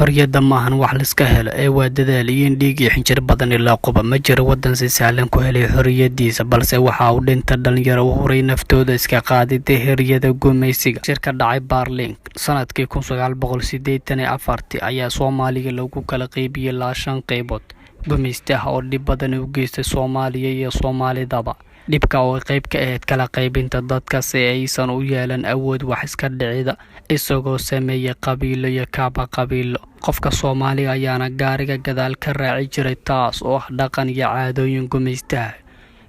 Xorriyadda maahan wax la iska helo ee waa dadaal iyo in dhiig iyo xinjir badan ilaa quba. Ma jiro waddan si sahlan ku helay xorriyadiisa, balse waxa uu dhinta dhalinyaro u huray naftooda iska qaadida heeryada gumaysiga. Shir ka dhacay Berlin sanadkii 1984 ayaa Soomaaliya lagu kala qaybiyay ilaa shan qaybood. Gumaystaha oo dhib badan u geystay Soomaaliya iyo Soomaalidaba. Dhibka oo qayb ka ahayd kala qaybinta dadka si aysan u yeelan awood wax iska dhicida, isagoo sameeyay qabiilo iyo kaaba qabiilo. Qofka Soomaaliga ayaana gaariga gadaal ka raaci jiray, taas oo ah dhaqan iyo caadooyin gumaystaha.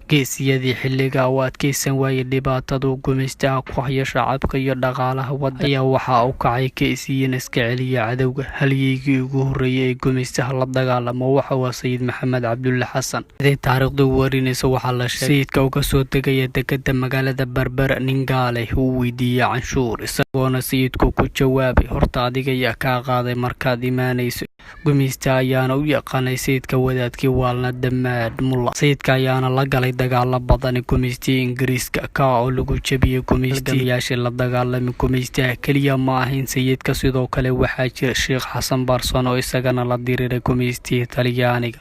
Geesiyadii xilliga u adkeysan waayay dhibaatada uu gumaystaha ku hayo shacabka iyo dhaqaalaha waddanka ayaa waxa uu kacay geesiyiin iska celiya cadowga. Halyeygii ugu horreeyay ee gumaystaha la dagaalamo waxa uu ahaa Sayid Maxamed Cabdulle Xasan. Siday taariikhdu warinayso, waxaa la sheegay sayidka uu ka soo degaya dekedda magaalada Berbera nin gaaleh uu weydiiyey canshuur, isagoona sayidku ku jawaabay, "Horta adiga yaa kaa qaaday markaad imaanayso?" Gumaystaha ayaana u yaqaanay sayidka wadaadkii waalna Damaad Mulla. Sayidka ayaana la galay dagaalo badan gumaystihii Ingiriiska, kaa oo lagu jebiyey gumaystiyaashii la dagaalamay gumaystaha. Keliya ma ahayn sayidka, sidoo kale waxaa jira Sheekh Xasan Baarson oo isagana la diriiray gumaystihii Talyaaniga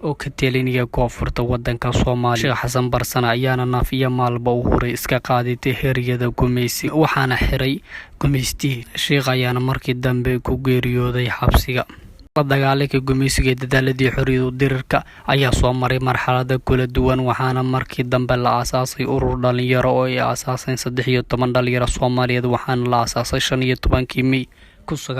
oo ka talinaya koonfurta waddanka Soomaaliya. Sheekh Xasan Barsane ayaana naf iyo maalba u huray iska qaadida heeryada gumaysiga, waxaana xiray gumaystihii. Sheekh ayaana markii dambe ku geeriyooday xabsiga. La dagaalanka gumaysiga iyo dadaaladii xorriyad u dirirka ayaa soo maray marxalado kala duwan, waxaana markii dambe la aasaasay urur dhalinyaro oo ay aasaaseen 13 dhalinyaro Soomaaliyeed, waxaana la aasaasay 15-kii May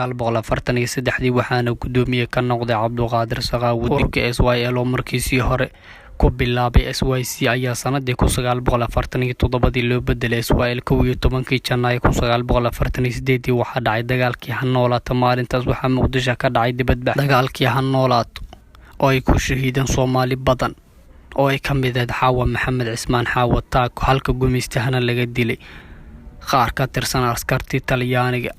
1943-dii, waxaana guddoomiye ka noqday Cabduqaadir Saqaawudi. Ururka SYL oo markiisii hore ku bilaabay SYC ayaa sanadii 1947-dii loo bedelay SYL. 11-kii Janaayo 1948-dii waxaa dhacay dagaalkii Ha Noolaato. Maalintaas waxaa Muqdisho ka dhacay dibadbax dagaalkii Ha Noolaato oo ay ku shahiideen Soomaali badan oo ay ka mid ahayd Xaawa Maxamed Cismaan Xaawa Taako, halka gumaystahana laga dilay qaar ka tirsan askartii Talyaaniga.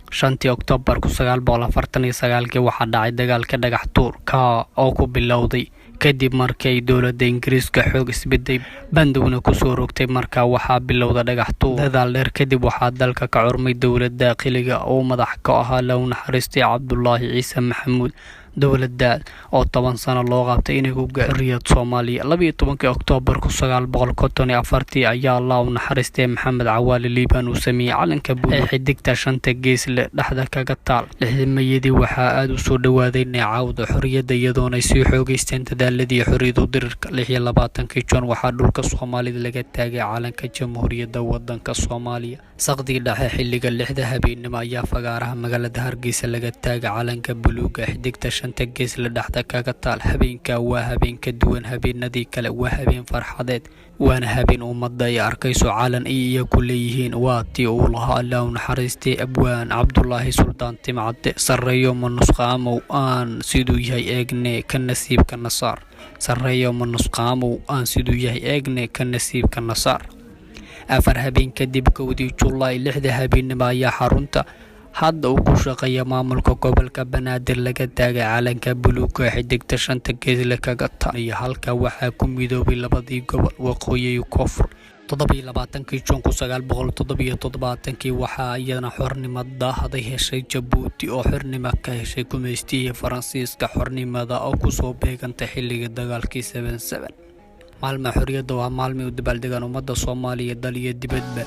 5-tii Oktoobar 1949-kii waxaa dhacay dagaalka Dhagax Tuur, kaa oo ku bilowday kadib markii ay dowladda Ingiriiska xoog isbiday, bandowna kusoo rogtay. Markaa waxaa bilowda Dhagax Tuur. Dadaal dheer kadib waxaa dalka ka curmay dowlad daaqiliga oo madax ka ahaa low naxariistay Cabdulaahi Ciise Maxamuud, dowladda oo 10 sano loo qabtay inay ku gaar xorriyad Soomaaliya. 12-kii Oktoobar 1954-tii ayaa Allah u naxariistay Maxamed Cawaali Liibaan uu sameeyey calanka buluug ee xidigta shanta gees leh dhexda kaga taal. Lixdameeyadii waxaa aada u soo dhowaaday neecawda xorriyadda, iyadoona ay sii xoogeysteen dadaaladii xorriyad u dirirka. 26-kii Juun waxaa dhulka Soomaalida laga taagay calanka Jamhuuriyadda waddanka Soomaaliya. Saqdii dhexe xilliga 6-da habeenimo ayaa fagaaraha magaalada Hargeysa laga taagay calanka buluuga xidigta shanta gees la dhexda kaga taal. Habeenka waa habeen ka duwan habeenadii kale, waa habeen farxadeed, waana habeen ummadda ay arkayso calan ay iyagu leeyihiin. Waa tii uu lahaa Allah u naxariistay abwaan Cabdulaahi Suldaan Timcadde: "Sarreeyo ma nusqaamow aan siduu yahay eegne, ka nasiibka nasaar. Sarreeyo ma nusqaamow aan siduu yahay eegne, ka nasiibka nasaar." 4 habeen kadib, 1-dii Julaay, 6-da habeenimo ayaa xarunta hadda uu ku shaqeeya maamulka gobolka Banaadir laga taagay calanka buluuga xidigta shanta geesle kaga taal, iyo halka waxaa ku midoobay labadii gobol, waqooyi iyo koonfur. 27-kii Juun 1977-kii waxaa iyadana xornimo daahday heshay Jabuuti oo xornimo ka heshay gumaystihii Faransiiska, xornimada oo kusoo beegantay xilligii dagaalkii 77. Maalma xorriyadda waa maalmay u dabaaldegaan ummadda Soomaaliya dal iyo dibadba.